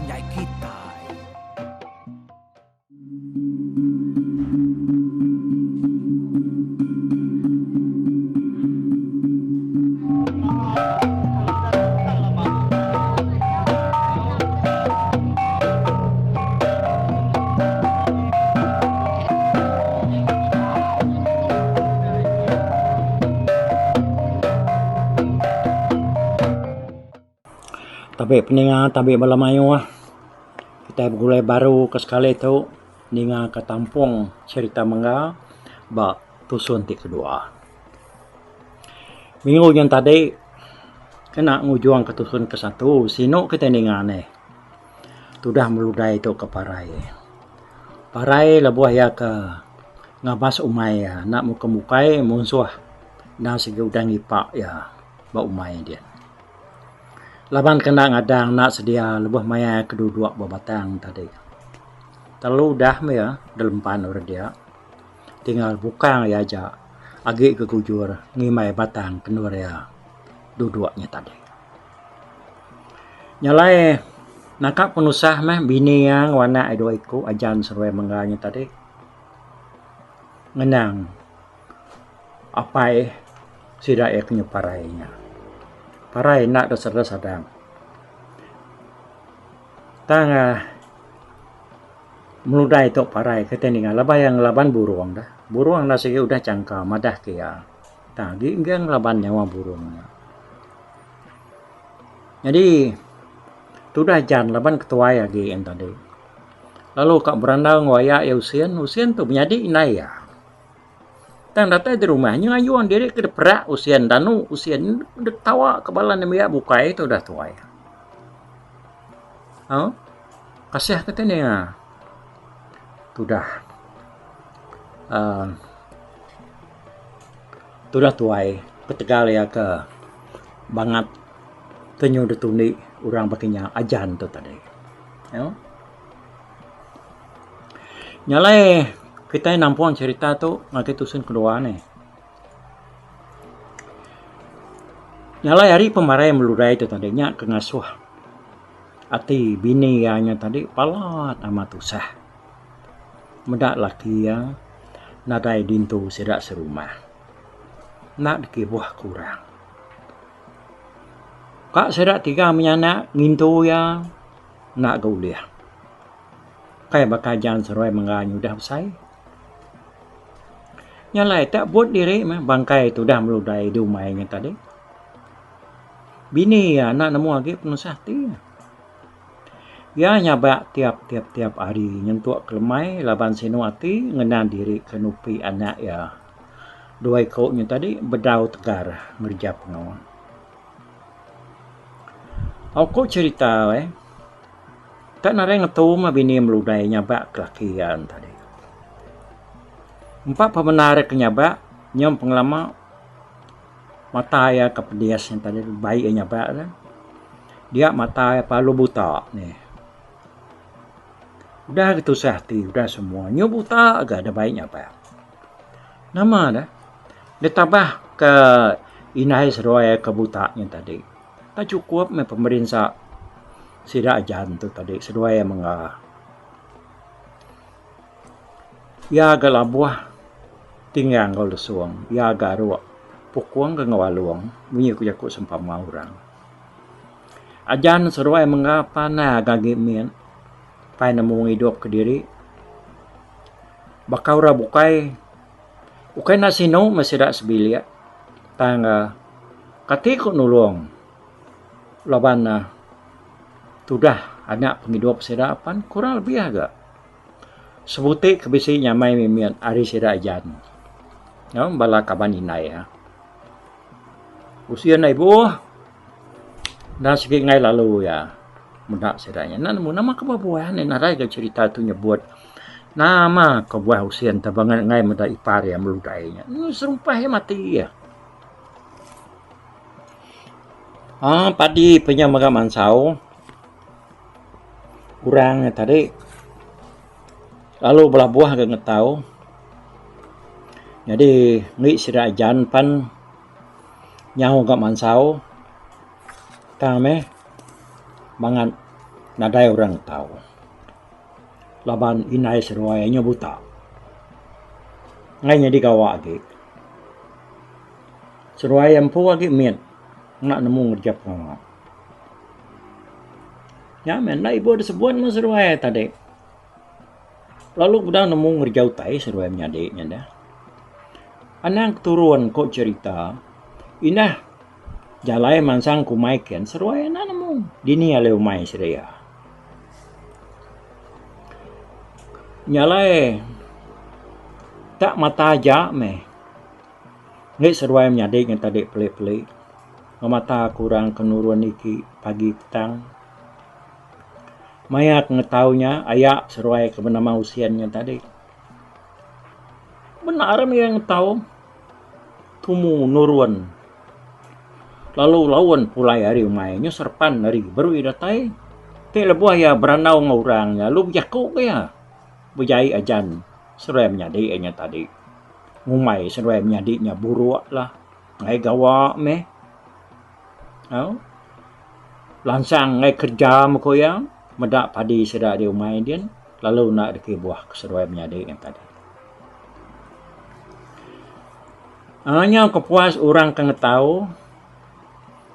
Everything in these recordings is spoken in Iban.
panjai kitai. Tabi peninga tabi bala mayuh kitai begulai baru ke sekali tu ninga ka tampung cherita mengga ba tusun ti kedua. Minggu nyen tadi kena ngujung ka tusun ke satu sinu kitai ninga neh tudah meludai tu ke parai. Parai lebuh iya ke ngabas umai iya enda mukai mukai munsuh endang sigi udah ngipa iya ba umai din. Laban ke enda ngadang enda sedia lebuh maya ke duduk ba batang tadi. Terlalu udah meh iya dilempan orang dia tinggal bukang iya aja agi ke kujur ngimbai batang ke endur iya duduk nya tadi. Nya alai naka penusah meh bini iya enggau anak iya dua iku ajan seruai mengga nya tadi ngenang. Apai sida iya ke nyeparai nya. Parai enda deh sereta sadang. Tang uhh meludai tu parai kitai ninga laban iya ngelaban burung deh. Burung enda sigi udah changka madah ke iya. Tang agi engka ngelaban nyawa burung nya. Nyadi tudah jan laban ketuai agi en tadi. Lalu ka berandau enggau aya iya usin, usin tu menyadi indai iya. Tang datai di rumah nya ayung diri ke diperak usin danu usin dek tawa ke bala nembiak bukai tu udah tuai. Au kasih ke ti nia tudah uhh tudah tuai ketegal iya ke bangat tenyu dek tundi orang baka inya ajan tu tadi. Au. Nya alai kitai nampung cherita tu ngagai tusun kedua nih. Nya alai ari pemarai melurai tu tadi nya ke ngasuh ati bini iya nya tadi palat amat tusah meda laki iya nadai dintu sida serumah. Enda dikibuh ke orang. Ka sida tiga menyanak ngintu iya enda ga ulih. Kai baka ajan seruai mengga nyudah besai. Nya alai tak but diri meh bangkai tudah meludai di umai nya tadi. Bini iya enda nemu agi penusah ti. Iya nyabak tiap tiap tiap hari nyentuk ke lemai laban sinu ati ngenang diri ke nupi anak iya. Dua iku nya tadi bedau tegar ngereja pengawa. Aku cherita eh. Tak nadai ngetu mah bini meludai nyabak ke laki iya ne tadi. Empa pemendar ke nyabak nyem pengelama mata iya ke pedis nya tadi bai iya nyabak ne dia mata iya parlu buta nih. Udah ga tusah ati udah semua nyu buta ga da bai nyabak. Nama deh ditabah ke indai seduai ke buta nya tadi. Tak chukup meh pemerinsa sida ajan tu tadi seduai iya mengga. Iya ga labuh tinggang enggau lesung, iya ga aruk pukung ga enggau alung munyi ku jaku sempama orang. Ajan seduai mengga panah ga agi mit pai nemu ngidup kediri. Baka orang bukai ukai enda sinu meh sida sebilik tang kati ku nulung laban ne tudah anak pengidup sida pan kurang lebih ga. Sebuti ke bisi nyamai mimit ari sida ajan enggau bala kaban indai iya. Usin ibuh enda sigi enggai lalu iya meda sida nya. Enda nemu nama kebuah buah ne nadai ga cherita tu nyebut nama kebuah usin te bangat enggai meda ipar iya meludai nya. Serumpah iya mati iya. Aaa padi pe nya mega mansau orang nya tadi lalu belabuh ga ngetau nyadi ngi sida ajan pan nyau ga mansau tang meh bangat. Nadai orang ngetau. Laban indai seduai inya buta. Enggai nyadi gawa agi. Seduai empu agi mit enda nemu ngereja pengawa. Nya meh enda ibuh disebut meh seduai tadi. Lalu udah nemu ngereja utai seduai menyadi nya deh. Anang keturun ku cherita indah jalai mansang ke umai kin seduai enda nemu dini alai umai sida iya. Nya alai tak mata aja meh agi seduai menyadi ngan tadi peli-peli ngemata ke orang ke nurun igi pagi petang. Maya ke ngetau nya aya seduai ke benama Usin nya tadi. Bendar meh iya ngetau tumu nurun lalu laun pulai ari umai nya serepan ari baru iya datai. Ti lebuh iya berandau enggau orang lalu bejaku ke iya bejai ajan seduai menyadi iya nya tadi. Ngumbai seduai menyadi nya buruk lah ngagai gawa meh. Au lansang ngagai kerja meh ku iya meda padi sida di umai din lalu enda dikibuh ke seduai menyadi nya tadi. Aaa nyau kepuas orang ke ngetau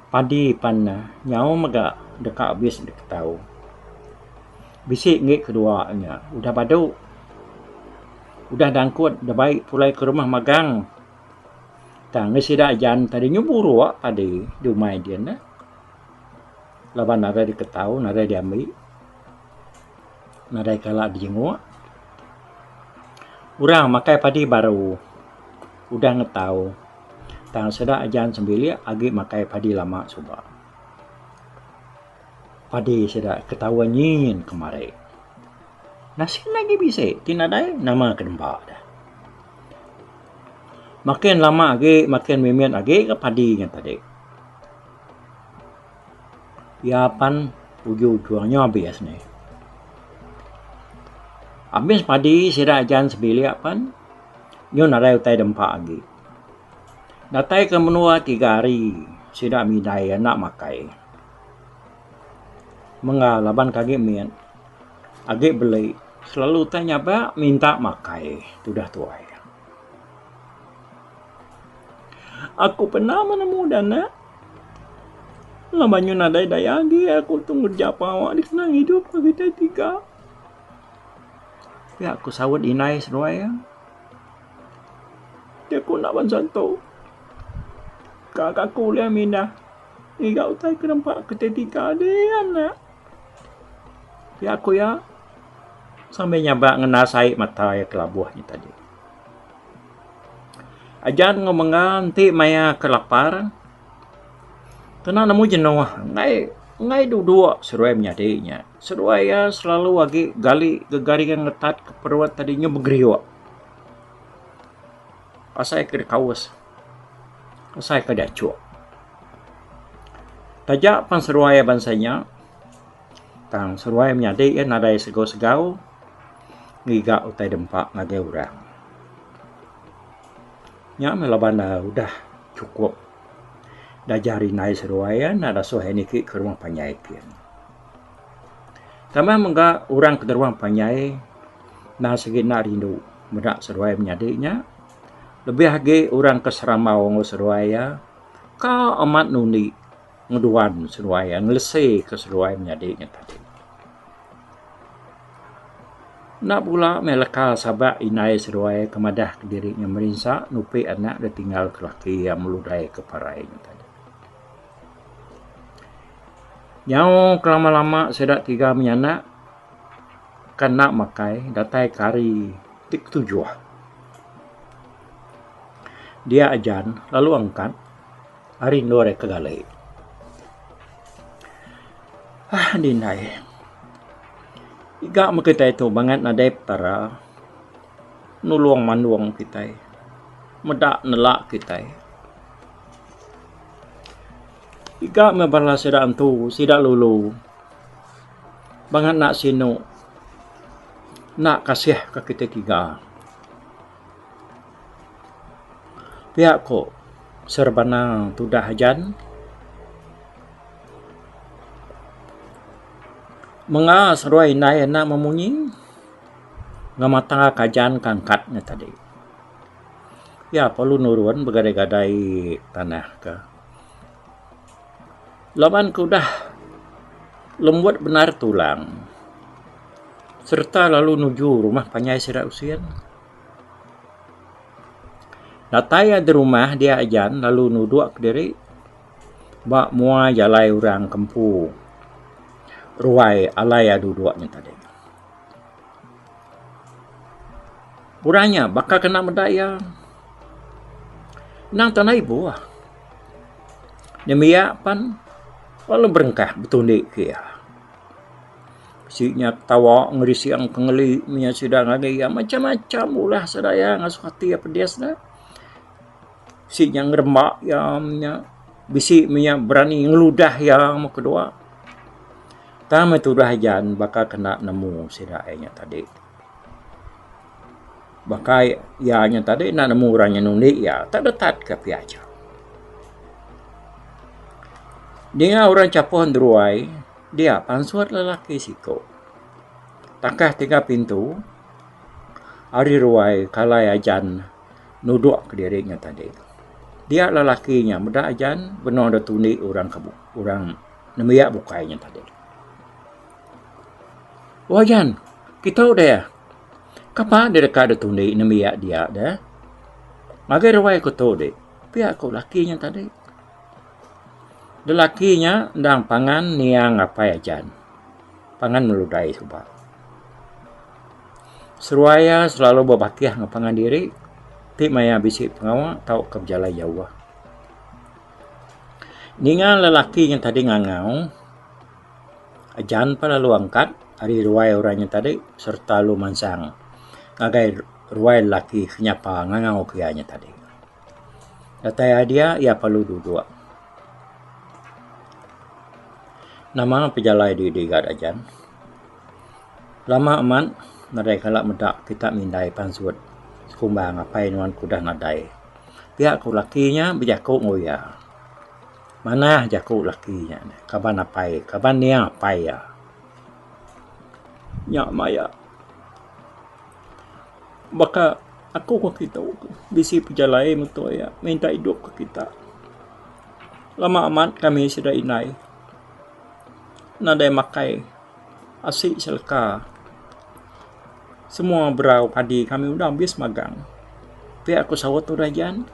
padi pan ne nyau mega deka abis diketau. Bisi enggi kedua nya udah badu. Udah dangkut da bai pulai ke rumah magang. Tang meh sida ajan tadi nyu buruk padi di umai din neh. Laban nadai diketau nadai diambi nadai kala dijenguk. Orang makai padi baru udah ngetau tang sida ajan sebilik agi makai padi lama suba. Padi sida ketawa nyin kemari. Nasin agi bisi ti nadai nama ke nemba deh. Makin lama agi makin mimit agi ga padi nya tadi. Iya pan ujung-ujung nya abis nih. Abis padi sida ajan sebilik pan nyun nadai utai dempa agi. Datai ke menua tiga hari sida midai enda makai. Mengga laban ke agi mit agi beli selalu utai nyabak minta makai tudah tuai. Aku pernah menemu da anak laban nyu nadai daya agi aku tu ngereja pengawa dikena ngidup ka kitai tiga. Pia ku saut indai seduai iya. Ti aku enda bansa tu ka aku ulih mindah. Ngiga utai ke nempa ke tiga dih anak. Pia ku iya sambil nyabak ngena sai mata iya ke labuh nya tadi. Ajan enggau mengga enti maya ke lapar kena nemu jenuh enggai enggai duduk seduai menyadi nya. Seduai iya selalu agi gali gegaring ngetat ke perut tadi nyau begeriuk. Asai ke dikaus. Asai ke diachuk. Taja pan seduai bansa nya tang seduai menyadi iya nadai segau-segau ngiga utai dempa ngagai orang. Nya meh laban ne udah chukup dajar indai seduai iya enda dasuh iya niki ke rumah panjai kin. Tambah mega orang ke rumah panjai endang sigi enda rindu meda seduai menyadi nya. Lebih agi orang ke serambau enggau seduai iya ka amat nundi ngeduan seduai iya ngelese ke seduai menyadi nya tadi. Enda bula meh leka sabak indai seduai ke madah kediri nya merinsa nupi anak da tinggal ke laki iya meludai ke parai nya tadi. Nyau ke lama lama sida tiga menyanak ke enda makai datai ke hari ti ketujuh. Dia ajan lalu angkat ari endur iya ke gali. Aaa dindai iga meh kitai tu bangat nadai petara nulung mandung kitai meda nela kitai. Iga meh bala sida antu sida lulu bangat enda sinu enda kasih ka kitai tiga. Pia ko serebana tudah ajan. Menga seduai indai enda memunyi ngemata kajan ke angkat nya tadi. Iya perlu nurun begadai-gadai tanah ke. Laban ke udah lembut bendar tulang sereta lalu nuju rumah panjai sida usin. Datai iya dirumah dia ajan lalu nudok kediri ba mua jalai orang ke empu ruai alai iya dudok nya tadi. Orang nya baka kena meda iya endang tanah ibuh. Nembiak pan lalu berengkah betundi ke iya. Bisi nya ketawa ngerising ke ngeli maya sida ngagai iya macam-macam ulah sida iya ngasuh ati iya pedis ne. Bisi nya ngeremba iya menya bisi menya berani ngeludah iya meh kedua. Tang meh tudah ajan baka kena nemu sida iya nya tadi. Baka iya nya tadi enda nemu orang nya nundi iya tak detat ka pia aja. Dinga orang chapuh ngeruai dia pansut lelaki siku. Takah tiga pintu ari ruai kalai ajan nudok kediri nya tadi. Dia lelaki nya meda ajan benung deh tundi orang ke orang nembiak bukai nya tadi. Oh ajan kitu deh. Kapa deh deka deh tundi nembiak dia deh. Ngagai ruai ku tu deh pia ku laki nya tadi. Lelaki nya endang pangan niang apai ajan. Pangan meludai suba. Seruai iya selalu bebakih enggau pangan diri ti maya bisi pengawa tauka bejalai jauh. Ninga lelaki nya tadi ngangau. Ajan pa lalu angkat ari ruai orang nya tadi sereta lalu mansang ngagai ruai lelaki ke nyapa ngangau ke iya nya tadi. Datai iya dia iya perlu duduk. Nama pejalai diri diga ajan. Lama amat nadai kala meda kita mindai pansut sekumbang apai nuan ke udah nadai. Pia ku laki nya bejaku enggau iya. Manah jaku laki nya kaban apai kaban nia apai iya. Nya maya baka aku ko kitu bisi pejalai meto iya minta idup ke kita. Lama amat kami sida indai nadai makai asi seleka semua berau padi kami udah abis magang. Pia ku saut udah jan.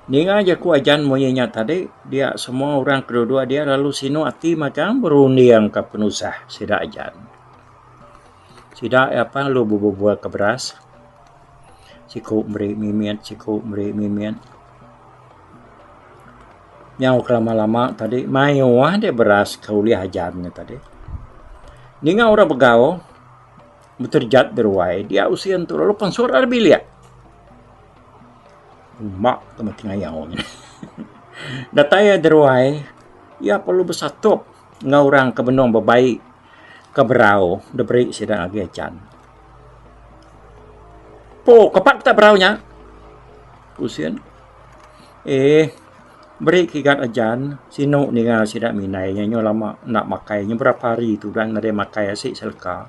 Ninga jaku ajan munyi nya tadi, dia semua orang ke duduk dia lalu sinu ati magang berundingka penusah sida ajan. Sida iya pan lalu bebubur ke beras, siku meri mimit, siku meri mimit. Nyau ke lama-lama tadi mayuh deh beras ke ulih ajan nya tadi. Ninga orang begau beterejat deruai dia usin tu lalu pansut ari bilik. Uma ke meti ngayau nya. Datai iya deruai, iya perlu besatup enggau orang ke benung bebai ke berau diberi sida ngagai ajan. Po kepak kita berau nya? Ku Sin. Eh, beri kigat ajan sinu ninga sida minai nya nyau lama enda makai nya berapa hari tudah nadai makai asi seleka.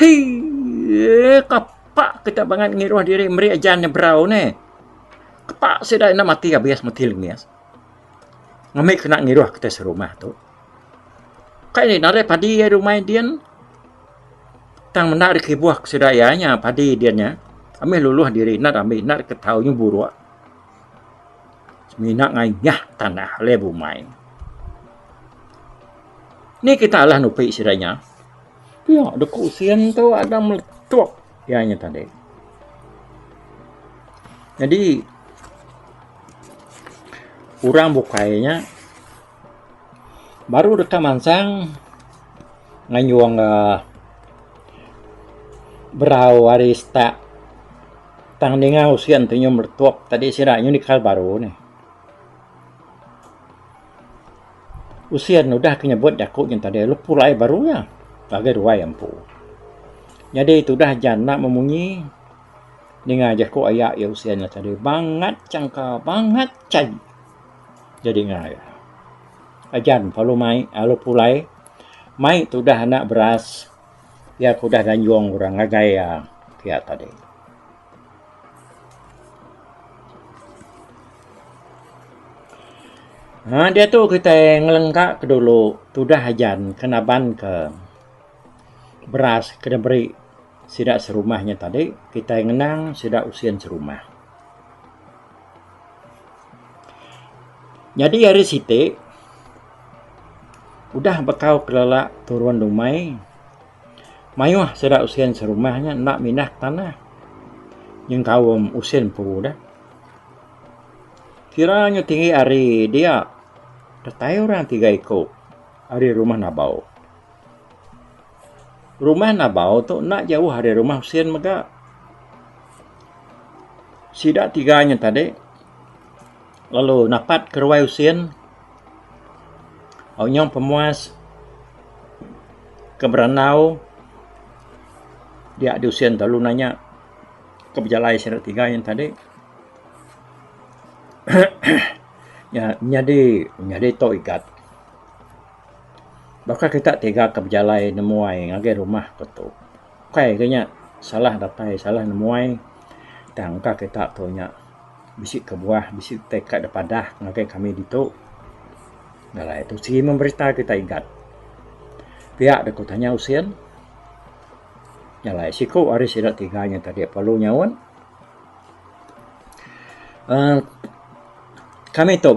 Hii kepak kita bangat ngiruh diri meri ajan nya berau neh. Kepak sida enda mati abis mati lengis. Ngambi kena ngiruh kitai serumah tu. Kai ne nadai padi iya rumah din. Tang menda dek kibuh sida iya nya padi din nya. Amih luluh diri enda ambi enda ketau nyu buruk. Semina ngayah tanah alai bumai. Ni kita alah nupi sida nya. Pia deka usin tu ada meletup iya nya tadi. Nyadi orang bukai nya baru deka mansang ngayung uhh berau ari setak tang ninga usin ti nyau meletup tadi sida nyau nikal baru nih. Usin udah ke nyebut jaku nya tadi lalu pulai baru iya ngagai ruai empu. Nyadi tudah aja enda memunyi ninga jaku aya iya usin nya tadi bangat changka bangat chai jadi ngagai. Ajan lalu mai lalu pulai mai tudah anak beras iya ke udah dianjung orang ngagai iya pia tadi. Haa diatu kitai ngelengka ke dulu tudah ajan ke naban ke beras ke diberi sida serumah nya tadi kitai ngenang sida usin serumah. Nyadi hari siti udah bekau kelala turun umai mayuh sida usin serumah nya enda mindah tanah nyengkaum usin empu deh. Kira nya tinggi hari dia datai orang tiga iku ari rumah Nabau. Rumah Nabau tu enda jauh ari rumah Usin mega. Sida tiga nya tadi lalu napat ke ruai Usin au nyau pemuas ke berandau dia di Usin lalu nanya ke bejalai sida tiga nya tadi nyadi nyadi tu igat. Baka kita tiga ke bejalai nemuai ngagai rumah ku tu. Ukai ga nya salah datai salah nemuai tang engka kita tu nya bisi kebuah bisi utai ka da padah ngagai kami ditu. Alai tu sigi meh berita kita igat. Pia da ku tanya Usin. Nya alai siku ari sida tiga nya tadi perlu nyaut uhh kami tu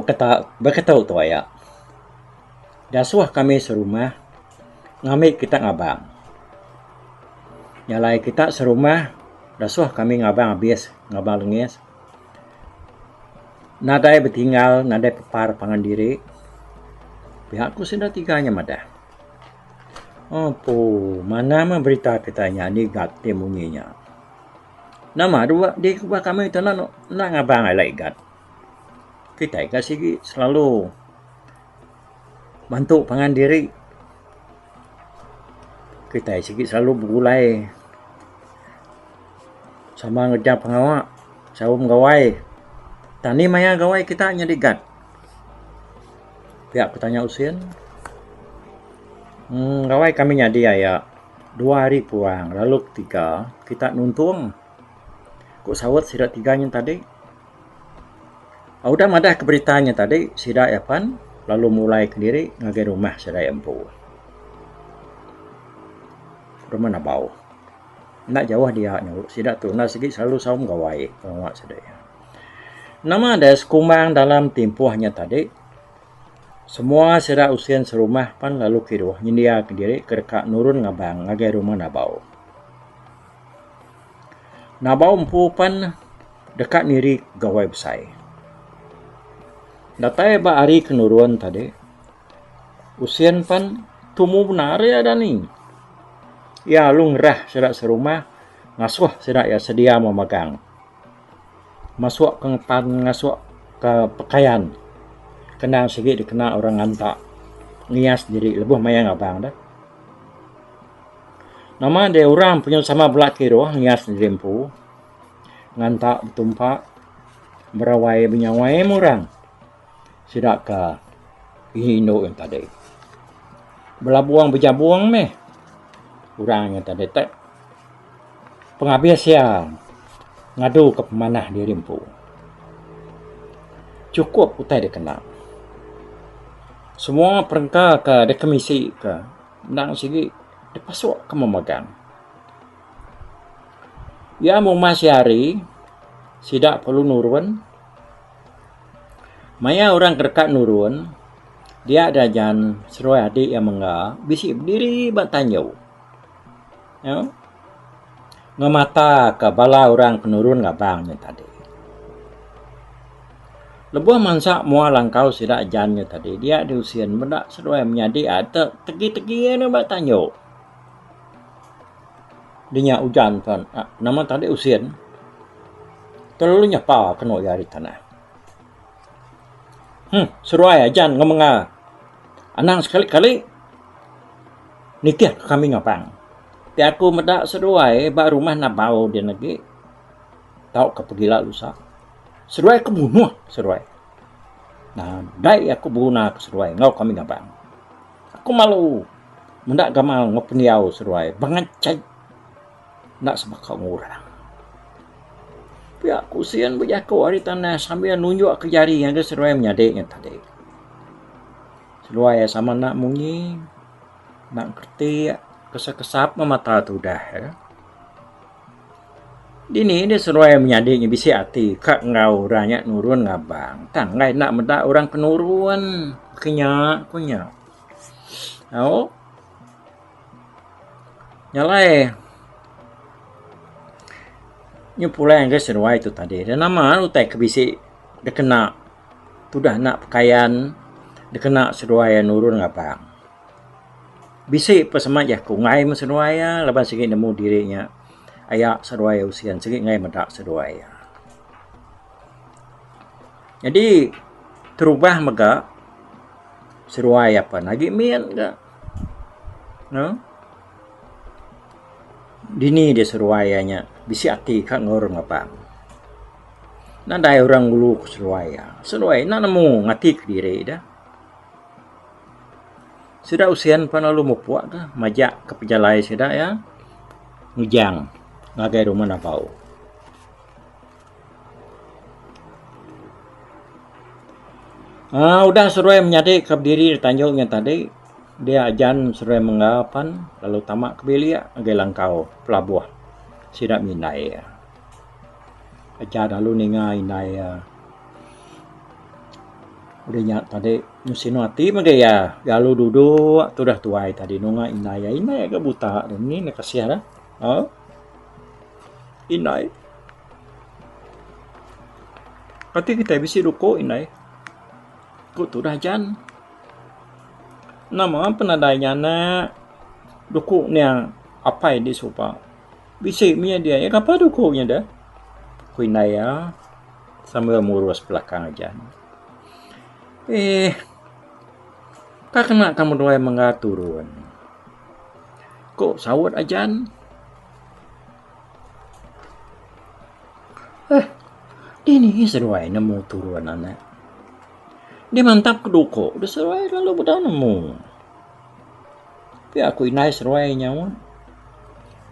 beketu tu aya. Dasuh kami serumah ngambi kita ngabang. Nya alai kita serumah dasuh kami ngabang abis ngabang lengis. Nadai betinggal nadai pepar pangan diri. Pia ku sida tiga nya madah. Opo manah meh berita kita nya nigat ti munyi nya. Nama di kubah kami tu enda ngabang ila igat. Kitai ka sigi selalu mantu pangan diri. Kitai sigi selalu begulai sama ngereja pengawa saum gawai. Tang ni maya gawai kita nyadi gat. Pia ku tanya Usin. Uhh gawai kami nyadi aya dua hari puang lalu ketiga kita nuntung ku saut sida tiga nyin tadi. Udah madah ke berita nya tadi sida iya pan lalu mulai kediri ngagai rumah sida iya empu. Rumah Nabau. Enda jauh dia nyau sida tu enda sigi selalu saum gawai pengawa sida iya. Nama deh sekumbang dalam timpuh nya tadi semua sida usin serumah pan lalu kiruh nyendia kediri ke deka nurun ngabang ngagai rumah Nabau. Nabau empu pan deka niri gawai besai. Datai ba hari ke nurun tadi, Usin pan tumu bendar iya dani. Iya lalu ngerah sida serumah ngasuh sida iya sedia memagang. Masuk ke ngepan ngasuk ke pekayan kena sigi dikena orang nganta ngias diri lebuh maya ngabang deh. Nama deh orang penyu sama bela kiruh ngias diri empu nganta betumpa berawai benyawai meh orang sida ka indu nya tadi. Belabung bejabung meh orang nya tadi tek pengabis iya ngadu ka pemanah diri empu. Chukup utai dikena. Semua perengka ka dikemisi ka. Endang sigi dipasuk ke memegang. Iya mumah sehari sida perlu nurun. Maya orang ke deka nurun dia dajan seruai adi iya mengga bisi bediri ba tanju. Ngemataka bala orang ke nurun ngabang nya tadi. Lebuh mansa mua langkau sida jan nya tadi dia diusin meda seduai menyadi ate tegi-tegi ne ba tanju. Dinya ujan pan nama tadi usin terlalu nyapa kenu iya ari tanah. Huh seduai ajan enggau menga anang sekali-kali nitih ka kami ngabang. Ti aku meda seduai ba rumah nabau din agi tauka pegila lusa. Seduai ke munuh seduai. Nadai aku beguna ke seduai enggau kami ngabang. Aku malu meda gamal enggau pendiau seduai bangat chai enda sebaka enggau orang. Pia ku Usin bejaku ari tanah sambil nunjuk ke jari ngagai seduai menyadi nya tadi. Seduai sama enda munyi enda ngeretik kesap-kesap meh mata tudah. Dini deh seduai menyadi nya bisi ati ka enggau orang nya nurun ngabang tang enggai enda meda orang ke nurun ke nya ku nya. Au nya alai nyu pulai ngagai seduai tu tadi nama utai ke bisi dikena tudah enda pekayan dikena seduai nurun ngabang. Bisi pesema jaku enggai meh seduai iya laban sigi nemu diri nya aya seduai usin sigi enggai meda seduai iya. Nyadi terubah mega seduai apan agi min ga ne dini deh seduai iya nya bisi ati ka enggau orang ngabang. Nadai orang ngulu ke seduai iya. Seduai enda nemu ngati kediri deh. Sida usin pan lalu mupuk ka majak ka pejalai sida iya ngejang ngagai rumah nabau. Aaa udah seruai menyadi ka bediri da tanju nya tadi dia ajan seruai mengga pan lalu tama ke bilik ngagai langkau pelabuh sida mindai. Ajan lalu ninga indai iya. Udah nya tadi meh sinu ati mega iya lalu duduk tudah tuai tadi nunga indai iya. Indai iya ga buta ni ne kasih ne. Au. Indai. Kati kitai bisi duku indai. Ku tudah jan. Nama penadai nya anak duku nya apai di suba. Bisi mih dia iya kapa duku nya deh. Ku indai iya. Sambil murus belakang aja. Eh. Ka kena ka meduai mengga turun. Ku saut ajan. Eh. Dini seduai nemu turun anak. Di mantap ke duku deh seduai lalu bedau nemu. Pia ku indai seduai nyaut.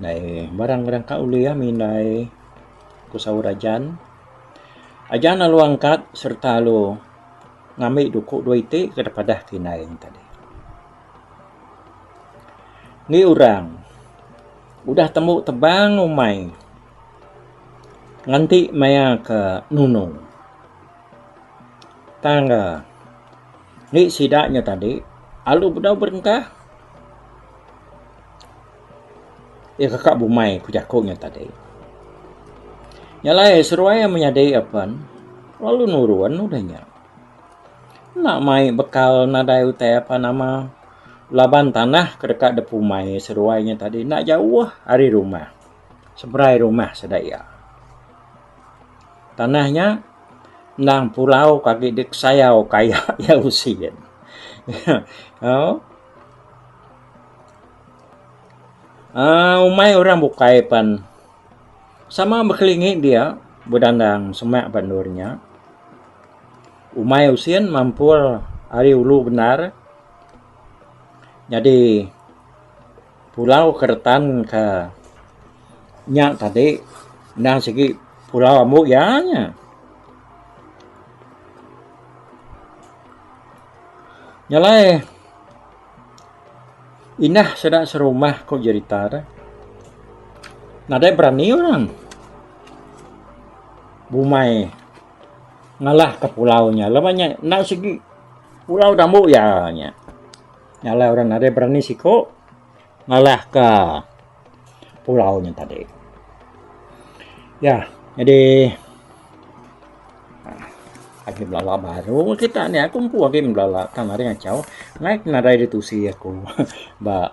Ndai barang barang ka ulih mih indai. Ku saut Ajan. Ajan lalu angkat sereta lalu ngambi duku dua iti ke dipadah ke indai ne tadi. Ngi orang udah tembu tebang umai nganti maya ke nunu. Tang ngi sida nya tadi alu bedau berengkah. Iya kaka bumai ku jaku nya tadi. Nya alai seruai menyadi apan lalu nurun udah nya. Enda mai bekal nadai utai apan nama laban tanah ke deka dipumai seruai nya tadi enda jauh ari rumah seberai rumah sida iya. Tanah nya endang pulau ke agi dikesayau kaya iya usin. Au. Aaa umai orang bukai pan sama bekelingi dia bedandang semak ba endur nya. Umai usin mampul ari ulu bendar nyadi pulau ke retan ke nya tadi endang sigi pulau ambu iya nya. Nya alai. Indah sida serumah ku jerita deh. Nadai berani orang bumai ngalah ka pulau nya laban nya enda sigi pulau dambu iya nya. Nya alai orang nadai berani siko ngalah ka pulau nya tadi. Ya nyadi Agi belala baru kita ni aku empu agi belala tang ari ngachau ngai ke nadai ditusi aku ba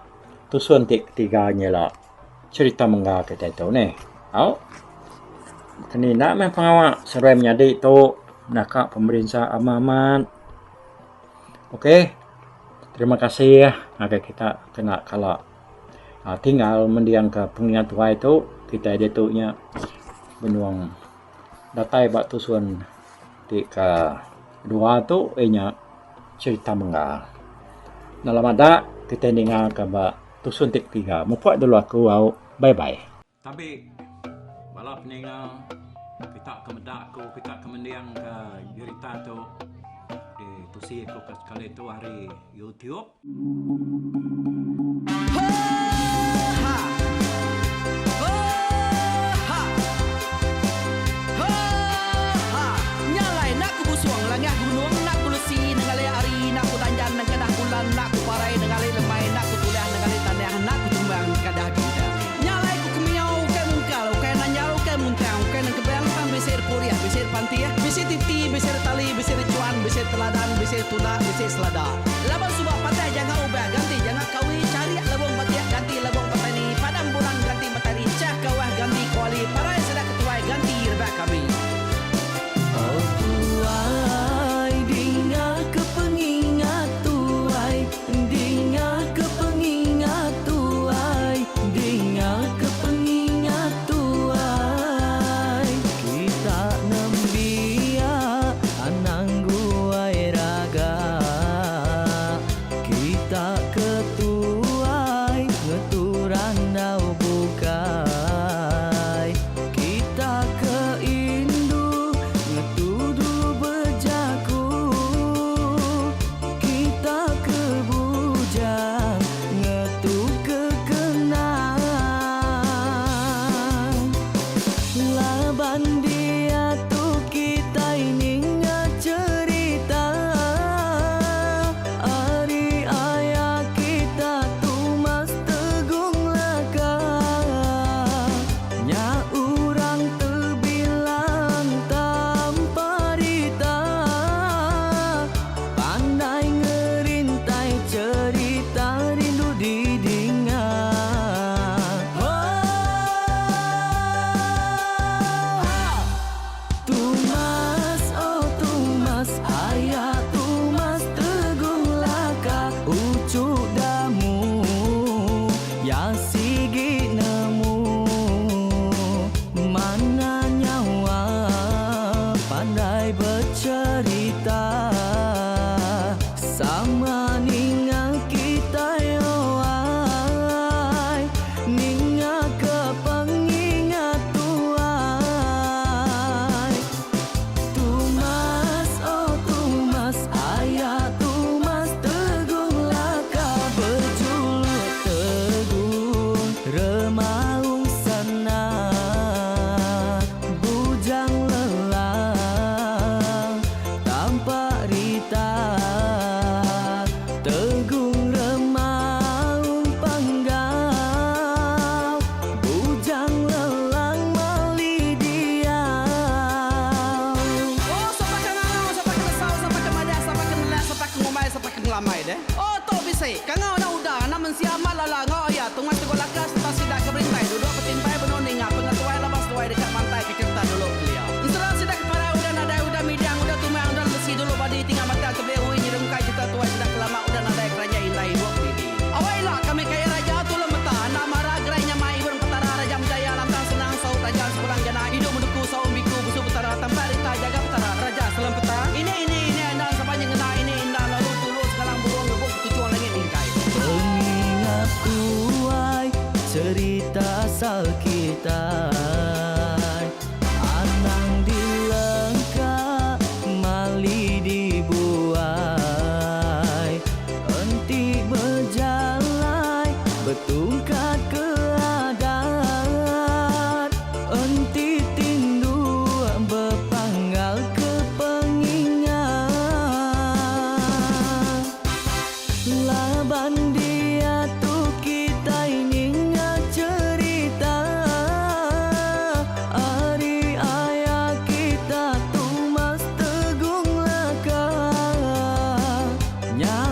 tusun ti ketiga nyila cherita mengga kitai tu neh. Au keni enda meh pengawa seruai menyadi tu naka pemerinsa amat amat. Ok terima kasih ngagai kita kena kala tinggal mending ka pengingat tuai tu kitai ditu nya benung. Datai ba tusun ti ka. Kedua tu iya nya cherita mengga. Enda lama da kitai ninga ka ba tusun ti ketiga. Mupok dulu aku au. Bye bye. Tabi bala peninga kita ke meda aku kita ke mending ka jerita tu ditusi aku ke sekali tu ari YouTube. Laban suba patah janga ubah ganti janga kawi charik lebong batik ganti lebong petani padam bulan ganti matari chah kawah ganti kuali parai sida ketuai ganti rebak kami. Oh tuai dinga ke pengingat tuai dinga ke pengingat tuai dinga ke pengingat tuai kita nembiak anang guai raga kita ke tuai ngetu randau bukai kita ke indu ngetu dulu bejaku kita ke bujang ngetu ke kenang laban diatu kitai ninga cherita ari aya kita Tumas Tegung Laka nya orang tebilang tanpa rita pandai ngerintai cherita rindu didinga. Tumas oh Tumas aya Tumas Tegung Laka uchu damu ya sigi nemu mana nyawa pandai becherita sama ninga kitai owai ninga ke pengingat tuai. Tumas oh Tumas aya Tumas Tegung Laka bejuluk Tegung Remaung Sana Bujang Lelang Tampak Rita Tegung Remaung Panggau Bujang Lelang Mali Diau. Oh sapa ke ngangau sapa ke nesau sapa ke madah sapa ke nelak sapa ke ngumbai sapa ke ngelamai deh. Oh tu bisi kangau enda udah anak mensia amat lala enggau aya tungai tegok laka sereta sida ke berintai duduk betimpai benung ninga pengetuai laban seduai deka mantai ke cherita dulu kelia. Ensera sida ke parai udah nadai udah midang udah tumang udah lesi dulu badi tinggal matang tebeli ui nyerungkai cherita tuai sida ke lama udah nadai keranjai indai ibup didi. Awai ila kami kaya raja tulung meta anak mara gerai nyamai ibun petara raja menjaya lantang senang saut raja sepulang jana idup menuku saum biku busu petara tampak rita jaga petara raja selam peta ini ini ini endang sapa nyengena ini indah lalu tulu sengalang burung ngebuk ketuchung langit bingkai. Pengingat tuai cherita asal kitai anang dilengka mali dibuai enti bejalai betungkat ke adat enti tindu bepanggal ke pengingat laban diatu kitai ninga cherita ari aya kita Tumas Tegung Laka nya.